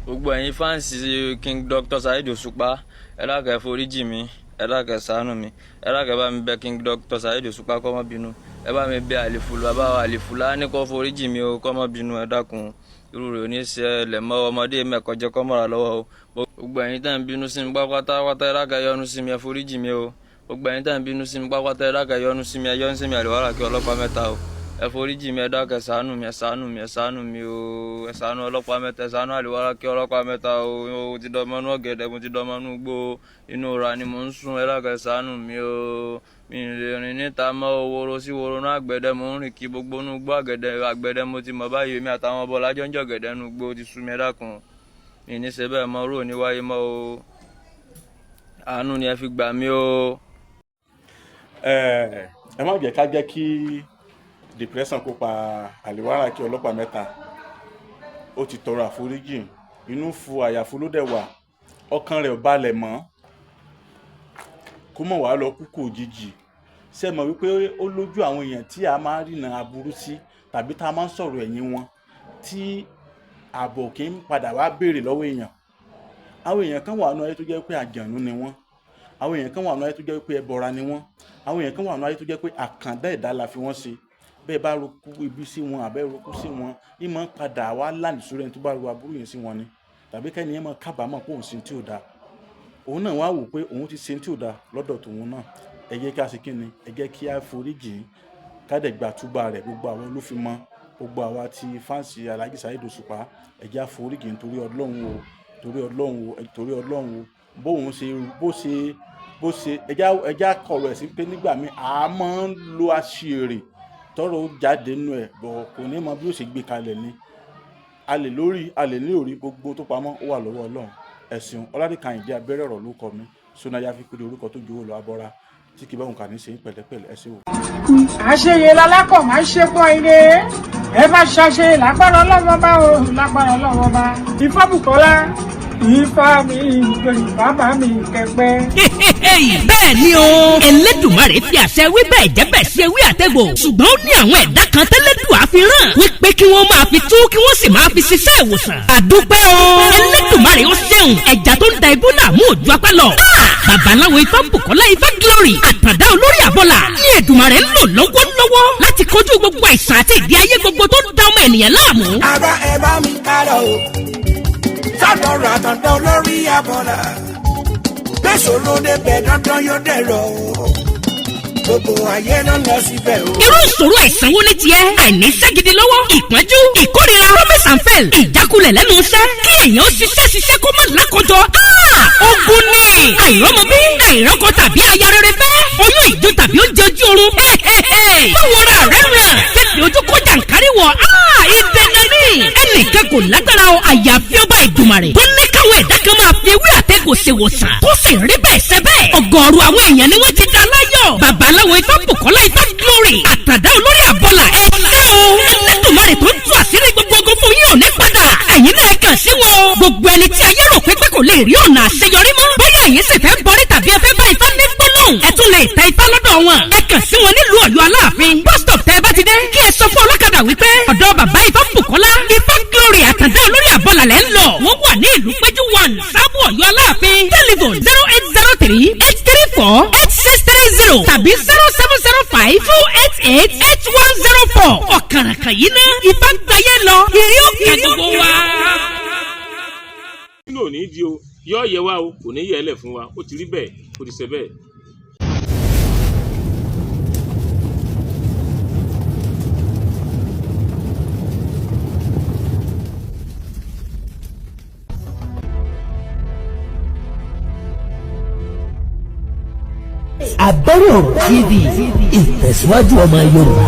Gbogbo ẹ̀yin fans King Dr. Saheed Òṣùpá, ẹ dákun, ẹ foríjì mi, ẹ dákun, ẹ ṣàánú mi, ẹ dákun, ẹ bá mi bẹ̀ King Dr. Saheed Òṣùpá kó má bínú. Ẹ bá mi bẹ̀ Àlìfùlù, bàbá wa Àlìfùlà ní kó foríjì mi o, kó má bínú. Ẹ dákun, irú rẹ̀ ò ní ṣẹlẹ̀ mọ́. Ọmọdé mẹ́kọ̀ọ́jẹ́ kọ́ mọ́ra lọ́wọ́ o. Gbogbo ẹ̀yin tẹ́ ń bínú sí mi pátápátá, ẹ dákun, ẹ yọ́nú sí mi, ẹ foríjì mi o. Gbogbo ẹ̀yin tẹ́ ń bínú sí mi pátápátá, ẹ dákun, ẹ yọ́nú sí mi, ẹ yọ́nú sí mi, Àlìwárà kí ọlọ́pàá mẹ́ta o. Ẹ foríjì mi, ẹ dákun, ẹ ṣàánú mi, ẹ ṣàánú mi, ẹ ṣàánú mi o. Ẹ ṣàánú ọlọ́pàá mẹ́ta, ẹ ṣàánú Àlìwárà kí ọlọ́pàá mẹ́ta o. Mo ti dọmọ inú ọ̀gẹ̀dẹ̀, mo ti dọmọ inú igbó, inú ra ni mò ń sùn. Ẹ dákun, ẹ ṣàánú mi o. Mi ì lè rìn níta mọ́ o. Woro sí woro náà, àgbẹ̀dẹ mò ń rìn kí gbogbo inú igbó. Àgẹ̀dẹ̀ àgbẹ̀dẹ mo ti mọ̀ báyìí. Èmi àtàwọn ọbọ̀ lájọ́ ń jọ̀gẹ̀dẹ̀ inú igbó ti sú mi. Ẹ dákun, mi ní ṣe bẹ́ẹ̀ mọ́, rò ní wáyé mọ́ o. Àánú ni ẹ fi gbà mí o. Ẹ má jẹ́ ká jẹ́ kí depression kó pa Àlìwárà kí ọlọ́pàá mẹ́ta. Ó ti tọrọ àforíjì, inú fu àyàfu ló dẹ̀ wà, ọkàn rẹ̀ ò balẹ̀ mọ́, kó mọ̀ wá lọ kúkú òjijì. Ṣé mọ̀ wípé ó lójú àwọn èèyàn tí a máa ń rìnà aburú sí tàbí tá a máa ń sọ̀rọ̀ ẹ̀yìn wọn tí ààbò kì í padà wá béèrè lọ́wọ́ èèyàn? Àwọn èèyàn kan wà nínú ayé tó jẹ́ pé àjànú ni wọ́n. Àwọn èèyàn kan wà nínú ayé tó jẹ́ pé ẹbọra ni wọ́n. Àwọn èèyàn kan wà nínú ayé tó jẹ́ pé àkàndá ẹ̀dá la fi wọ́n ṣe. Bẹ́ẹ̀ bá roku ibi sí wọn àbẹ́ roku sí wọn, ní máa ń padà wá lánìí sórí ẹni tó bá ru aburú yẹn sí wọn ni, tàbí kẹ́ni yẹn máa kábàámọ̀ pé òun ṣe tí ò dáa. Òun náà wá wò pé òun ti ṣe tí ò dáa lọ́dọ̀ tòun náà. Ẹ jẹ́ kí a ṣe kí ni? Ẹ jẹ́ kí a foríjìn, ká dẹ̀ gba túbà rẹ̀. Gbogbo àwọn olúfimọ́, gbogbo àwa tí fans Alhaji Saheed Òṣùpá, ẹ jẹ́ á foríjìn torí Ọlọ́run o, torí Ọlọ́run o, torí Ọlọ́run o. Bóun ṣe bó ṣe bó ṣe, ẹ jẹ́ á kọ̀rọ̀ ẹ̀ sí pé nígbà míì a máa ń lo aṣèrè tọ́rọ̀ ó jáde nínú ẹ̀ bọ̀, kò ní mọ bí ó ṣe gbé kalẹ̀ ni. A lè lórí, a lè ní òrí, gbogbo tó pamọ́ ó wà lọ́wọ́ Ọlọ́run. Ẹ̀sìn Ọládìkàyìndé abẹ́rẹ́ ọ̀rọ̀ ló kọ mi sọ́nà fi pé orúkọ tó jowó lọ abọ́ra tí kì bá òun kà ní ṣe pẹ̀lẹ́pẹ̀lẹ́. Ẹ ṣé o. Àṣeyẹ lálákọ̀ máa ń ṣe pọ̀ ire. Ẹ bá ṣàṣe lágbára Ọlọ́wọ́ bá o, lágbára Ọlọ́wọ́ bá. Ifábùkọ́lá, Ifá mi ìgbèrú, bàbá mi kẹpẹ. Bẹ́ẹ̀ ni o, Elédùmarè fi àṣẹ wí bẹ́ẹ̀ jẹ́ bẹ́ẹ̀ sí ewé àtẹ̀gbò, ṣùgbọ́n ó ní àwọn ẹ̀dá kan tẹ́lẹ̀dùà fi ràn wípé kí wọ́n máa fi tú, kí wọ́n sì máa fi ṣiṣẹ́ ìwòsàn. Àdúpẹ́ o, Elédùmarè ó ṣeun. Ẹja tó ń da ibú làmú òjú apá lọ. Babaláwo Ifá Bùkọ́lá Ifá Glory, àtàndá olórí àbọ̀là ní Èdùmarè ń lò lọ́wọ́lọ́wọ́ láti kojú gbogbo àìsàn àti ìdí ayé gbogbo tó ń da ọmọ ènìyàn láàmú. Ara ẹ bá mi ká lọ o, sọ́dọ̀ àtàndá olórí abọ́là. Gbèsòrò débẹ̀, dandan yóò dẹ̀rọ̀ o, gbogbo ayé ló ń lọ síbẹ̀ o. Irú ìṣòro àìsàn wo ni tiẹ̀? Àìníṣẹ́ gidi lọ́wọ́, ìpọ́njú, ìkórira, promise and fail, ìjákulẹ̀ lẹ́nu iṣẹ́, kí èèyàn ó ṣiṣẹ́ ṣiṣẹ́ kó má lákòjọ. Ogun ni àìrọ́mọbí, àìrọ́kọ tàbí aya rere fẹ́, oyún ìjó tàbí oúnjẹ ojú oorun. Báwo ra rẹ̀ ràn kéde ojú kọjá nkárì wọ̀? Ìdẹ̀dẹ̀ ni ẹnìkan kò lágbára o, àyàfi ọba Ìdùmarè tó ní káwọn ẹ̀dá kan máa fi ewé àtẹ̀gùn ṣèwòsàn, tó sì rí bẹ́ẹ̀ ṣe bẹ́ẹ̀. Ọ̀gọ̀ọ̀rọ̀ àwọn èèyàn ni wọ́n ti dá láyọ̀. Babaláwo Ifá Bùkọ́lá Ifá Glory, àtàdá olórí àbọ̀là, ẹ ṣé o. Ẹlẹ́dùnmarè tó ń tú àṣírí gbogbo ogun fún yín ò ní padà. Ẹ̀yin náà kàn sí wọn. Gbogbo ẹni tí ayé rò pé kò lè rí ọ̀nà àṣeyọrí mọ́, bóyá ẹ̀yin sì fẹ́ bọrí tàbí ẹ fẹ́ bá Ifá ní gbólóhùn, ẹ tún lè tẹ Ifá lọ́dọ̀ wọn. Ẹ kàn sí wọn nílùú Ọ̀yọ́ Aláàfin bus stop. Tẹ́ ẹ bá ti dé, kí ẹ sọ fún ọlọ́kadà wípé ọ̀dọ̀ bàbá Ifá Bùkọ́lá Ifá Glory, àtàndá olórí àbọ̀là lẹ́ ń lọ. Wọ́n wà ní ìlú péjú 1, Sábò, Ọ̀yọ́ Aláàfin. Telephone 08038348630 tàbí 07052888104. Ọ̀kàràkàn yìí ná Ifá gbáyé lọ, ìrí òkè gbogbo wa. Nínú òní di o, yọ yẹ wá o, kò ní yẹ ẹ lẹ̀ fún wa. Ó ti rí bẹ́ẹ̀, ó ti ṣe bẹ́ẹ̀. Abẹ́rẹ́ ọ̀rọ̀ TV, ìtẹ̀síwájú ọmọ Yorùbá.